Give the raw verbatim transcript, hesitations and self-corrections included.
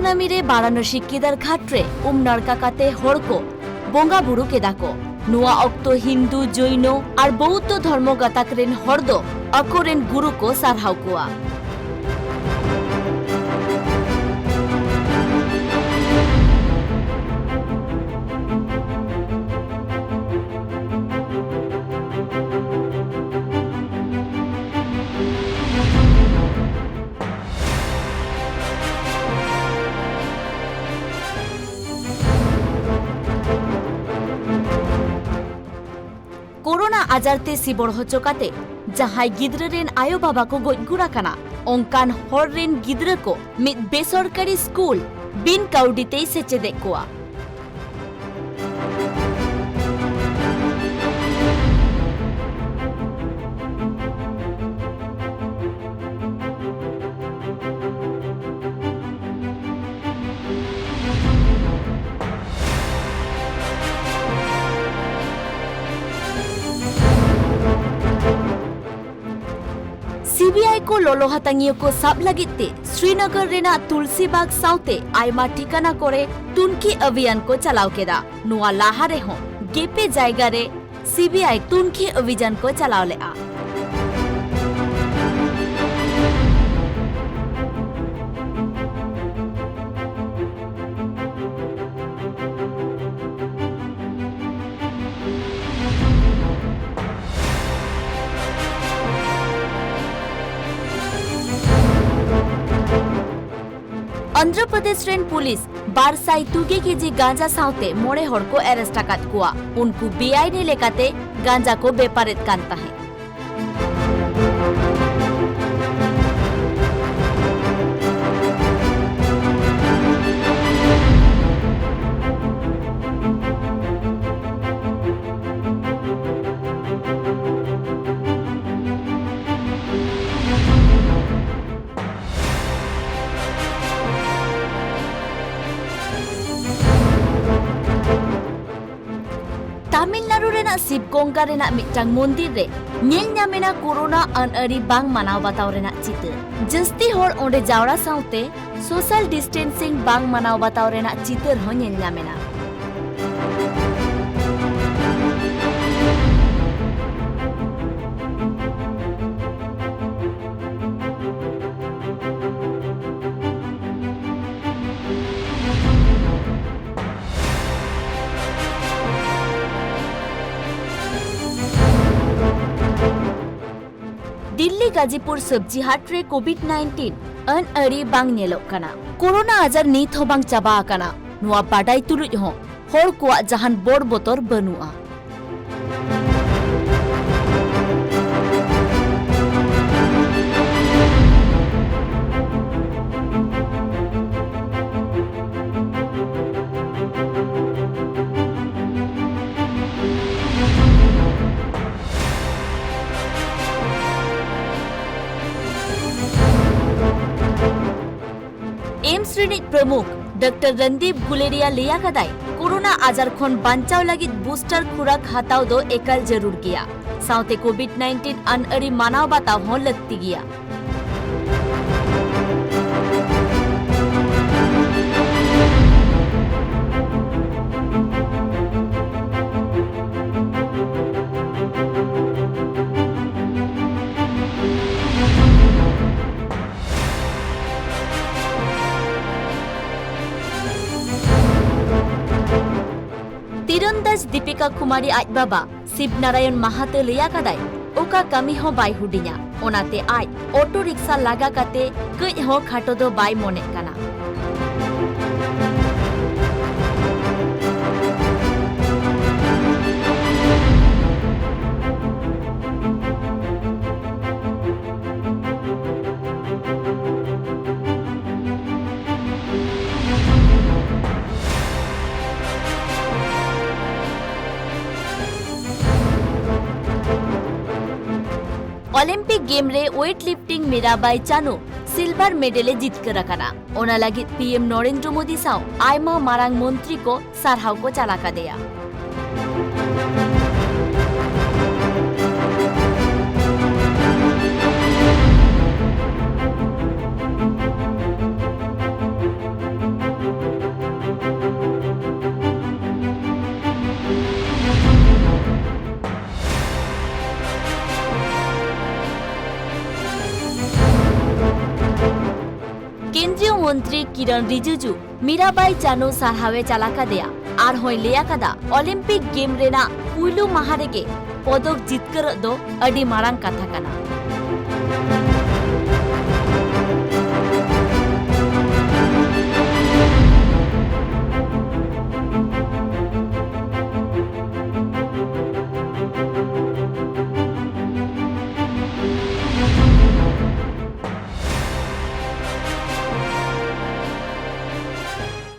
ᱠᱩᱱᱟᱹᱢᱤ ᱨᱮ ᱵᱟᱨᱟᱱᱚᱥᱤ ᱠᱮᱫᱟᱨ ᱜᱷᱟᱴ ᱨᱮ ᱩᱢ ᱱᱟᱲᱠᱟ ᱠᱟᱛᱮ ᱦᱚᱲ ᱠᱚ ᱵᱚᱸᱜᱟ ᱵᱩᱨᱩ ᱠᱮᱫᱟ ᱠᱚ᱾ ᱱᱚᱣᱟ ᱚᱠᱛᱚ ᱦᱤᱱᱫᱩ, ᱡᱚᱭᱱᱚ ᱟᱨ ᱵᱳᱣᱫᱽᱫᱷᱚ ᱫᱷᱚᱨᱢᱚ ᱜᱟᱛᱟᱠ ᱨᱮᱱ ᱦᱚᱲ ᱫᱚ ᱟᱠᱚᱨᱮᱱ ᱜᱩᱨᱩ ᱠᱚ ᱥᱟᱨᱦᱟᱣ ᱠᱚᱣᱟ᱾ ᱠᱳᱨᱳᱱᱟ ᱟᱡᱟᱨ ᱛᱮ ᱥᱤᱵᱚᱲ ᱦᱚᱪᱚ ᱠᱟᱛᱮ ᱡᱟᱦᱟᱸᱭ ᱜᱤᱫᱽᱨᱟᱹ ᱨᱮᱱ ᱟᱭᱳ ᱵᱟᱵᱟ ᱠᱚ ᱜᱚᱡ ᱜᱩᱨ ᱟᱠᱟᱱᱟ, ᱚᱱᱠᱟᱱ ᱦᱚᱲ ᱨᱮᱱ ᱜᱤᱫᱽᱨᱟᱹ ᱠᱚ ᱢᱤᱫ ᱵᱮᱥᱚᱨᱠᱟᱨᱤ ᱥᱠᱩᱞ ᱵᱤᱱ ᱠᱟᱹᱣᱰᱤ ᱛᱮᱭ ᱥᱮᱪᱮᱫᱮᱫ ᱠᱚᱣᱟ᱾ ᱥᱤᱵᱤᱟᱭ ᱠᱚ ᱞᱚᱞᱚ ᱦᱟᱛᱟᱝᱤᱭᱟᱹ ᱠᱚ ᱥᱟᱵ ᱞᱟᱹᱜᱤᱫ ᱛᱮ ᱥᱨᱤᱱᱚᱜᱚᱨ ᱨᱮᱱᱟᱜ ᱛᱩᱞᱥᱤᱵᱟᱜᱽ ᱥᱟᱶᱛᱮ ᱟᱭᱢᱟ ᱴᱷᱤᱠᱟᱹᱱᱟ ᱠᱚᱨᱮ ᱛᱩᱱᱠᱷᱤ ᱚᱵᱷᱤᱭᱟᱱ ᱠᱚ ᱪᱟᱞᱟᱣ ᱠᱮᱫᱟ᱾ ᱱᱚᱣᱟ ᱞᱟᱦᱟ ᱨᱮᱦᱚᱸ ᱜᱮᱯᱮ ᱡᱟᱭᱜᱟ ᱨᱮ ᱥᱤᱵᱤᱟᱭ ᱛᱩᱱᱠᱷᱤ ᱚᱵᱷᱤᱡᱟᱱ ᱠᱚ ᱪᱟᱞᱟᱣ ᱞᱮᱫᱼᱟ᱾ ᱚᱱᱫᱷᱨᱚ ᱯᱨᱚᱫᱮᱥ ᱨᱮᱱ ᱯᱩᱞᱤᱥ ᱵᱟᱨ ᱥᱟᱭ ᱛᱩᱜᱮ ᱠᱮᱡᱤ ᱜᱟᱸᱡᱟ ᱥᱟᱶᱛᱮ ᱢᱚᱬᱮ ᱦᱚᱲ ᱠᱚ ᱮᱨᱮᱥᱴ ᱟᱠᱟᱫ ᱠᱚᱣᱟ᱾ ᱩᱱᱠᱩ ᱵᱮᱟᱭᱤᱱᱤ ᱞᱮᱠᱟᱛᱮ ᱜᱟᱸᱡᱟ ᱠᱚ ᱵᱮᱯᱟᱨᱮᱫ ᱠᱟᱱ ᱛᱟᱦᱮᱸᱫ᱾ ᱛᱟᱢᱤᱞᱱᱟᱲᱩ ᱨᱮᱱᱟᱜ ᱥᱤᱵᱜᱚᱝᱜᱟ ᱚᱱᱠᱟ ᱨᱮᱱᱟᱜ ᱢᱤᱫᱴᱟᱝ ᱢᱚᱱᱫᱤᱨ ᱨᱮ ᱧᱮᱞ ᱧᱟᱢ ᱮᱱᱟ ᱠᱳᱨᱳᱱᱟ ᱟᱹᱱ ᱟᱹᱨᱤ ᱵᱟᱝ ᱢᱟᱱᱟᱣ ᱵᱟᱛᱟᱣ ᱨᱮᱱᱟᱜ ᱪᱤᱛᱟᱹᱨ᱾ ᱡᱟᱹᱥᱛᱤ ᱦᱚᱲ ᱚᱸᱰᱮ ᱡᱟᱣᱨᱟ ᱥᱟᱶᱛᱮ social distancing ᱵᱟᱝ ᱢᱟᱱᱟᱣ ᱵᱟᱛᱟᱣ ᱨᱮᱱᱟᱜ ᱪᱤᱛᱟᱹᱨ ᱦᱚᱸ ᱧᱮᱞ ᱧᱟᱢ ᱮᱱᱟ᱾ ᱫᱤᱞᱞᱤ ᱜᱟᱡᱤᱯᱩᱨ ᱥᱚᱵᱽᱡᱤ ᱦᱟᱴ ᱨᱮ ᱠᱳᱵᱷᱤᱰ ᱱᱟᱭᱤᱱᱴᱤᱱ ᱟᱹᱱ ᱟᱹᱨᱤ ᱵᱟᱝ ᱧᱮᱞᱚᱜ ᱠᱟᱱᱟ᱾ ᱠᱳᱨᱳᱱᱟ ᱟᱡᱟᱨ ᱱᱤᱛ ᱦᱚᱸ ᱵᱟᱝ ᱪᱟᱵᱟ ᱟᱠᱟᱱᱟ, ᱱᱚᱣᱟ ᱵᱟᱰᱟᱭ ᱛᱩᱞᱩᱡ ᱦᱚᱸ ᱦᱚᱲ ᱠᱚᱣᱟᱜ ᱡᱟᱦᱟᱱ ᱵᱚᱲ ᱵᱚᱛᱚᱨ ᱵᱟᱹᱱᱩᱜᱼᱟ᱾ ᱮᱢᱥ ᱨᱤᱱᱤᱡ ᱯᱨᱚᱢᱩᱠᱷ ᱰᱟᱠᱛᱟᱨ ᱨᱚᱱᱫᱤᱯ ᱜᱩᱞᱮᱨᱤᱭᱟ ᱞᱟᱹᱭ ᱟᱠᱟᱫᱟᱭ, ᱠᱳᱨᱳᱱᱟ ᱟᱡᱟᱨ ᱠᱷᱚᱱ ᱵᱟᱧᱪᱟᱣ ᱞᱟᱹᱜᱤᱫ ᱵᱩᱥᱴᱟᱨ ᱠᱷᱩᱨᱟᱠ ᱦᱟᱛᱟᱣ ᱫᱚ ᱮᱠᱟᱞ ᱡᱟᱹᱨᱩᱲ ᱜᱮᱭᱟ᱾ ᱥᱟᱶᱛᱮ ᱠᱳᱵᱷᱤᱰ ᱱᱟᱭᱤᱱᱴᱤᱱ ᱟᱹᱱ ᱟᱹᱨᱤ ᱢᱟᱱᱟᱣ ᱵᱟᱛᱟᱣ ᱦᱚᱸ ᱞᱟᱹᱠᱛᱤ ᱜᱮᱭᱟ᱾ ᱛᱤᱨᱚᱱᱫᱟᱡᱽ ᱫᱤᱯᱤᱠᱟ ᱠᱩᱢᱟᱨᱤ ᱟᱡ ᱵᱟᱵᱟ ᱥᱤᱵᱱᱟᱨᱟᱭᱚᱱ ᱢᱟᱦᱟᱛᱚ ᱞᱟᱹᱭ ᱟᱠᱟᱫᱟᱭ, ᱚᱠᱟ ᱠᱟᱹᱢᱤ ᱦᱚᱸ ᱵᱟᱭ ᱦᱩᱰᱤᱧᱟ, ᱚᱱᱟᱛᱮ ᱟᱡ ᱚᱴᱳ ᱨᱤᱠᱥᱟ ᱞᱟᱜᱟ ᱠᱟᱛᱮ ᱠᱟᱹᱡ ᱦᱚᱸ ᱠᱷᱟᱴᱚ ᱫᱚ ᱵᱟᱭ ᱢᱚᱱᱮᱜ ᱠᱟᱱᱟ᱾ ᱚᱞᱤᱢᱯᱤᱠ ᱜᱮᱢ ᱨᱮ weight lifting ᱢᱤᱨᱟᱵᱟᱭ ᱪᱟᱱᱩ ᱥᱤᱞᱵᱷᱟᱨ ᱢᱮᱰᱮᱞ ᱮ ᱡᱤᱛᱠᱟᱹᱨ ᱟᱠᱟᱱᱟ᱾ ᱚᱱᱟ ᱞᱟᱹᱜᱤᱫ ᱯᱤ ᱮᱢ ᱱᱚᱨᱮᱱᱫᱨᱚ ᱢᱳᱫᱤ ᱥᱟᱶ ᱟᱭᱢᱟ ᱢᱟᱨᱟᱝ ᱢᱚᱱᱛᱨᱤ ᱠᱚ ᱥᱟᱨᱦᱟᱣ ᱠᱚ ᱪᱟᱞ ᱟᱠᱟᱫᱮᱭᱟ᱾ ᱢᱚᱱᱛᱨᱤ ᱠᱤᱨᱚᱱ ᱨᱤᱡᱤᱡᱩ ᱢᱤᱨᱟᱵᱟᱭ ᱪᱟᱱᱩ ᱥᱟᱨᱦᱟᱣ ᱮ ᱪᱟᱞ ᱟᱠᱟᱫᱮᱭᱟ᱾ ᱟᱨᱦᱚᱸᱭ ᱞᱟᱹᱭ ᱟᱠᱟᱫᱟ, ᱚᱞᱤᱢᱯᱤᱠ ᱜᱮᱢ ᱨᱮᱱᱟᱜ ᱯᱩᱭᱞᱩ ᱢᱟᱦᱟ ᱨᱮᱜᱮ ᱯᱚᱫᱚᱠ ᱡᱤᱛᱠᱟᱹᱨᱚᱜ ᱫᱚ ᱟᱹᱰᱤ ᱢᱟᱨᱟᱝ ᱠᱟᱛᱷᱟ ᱠᱟᱱᱟ᱾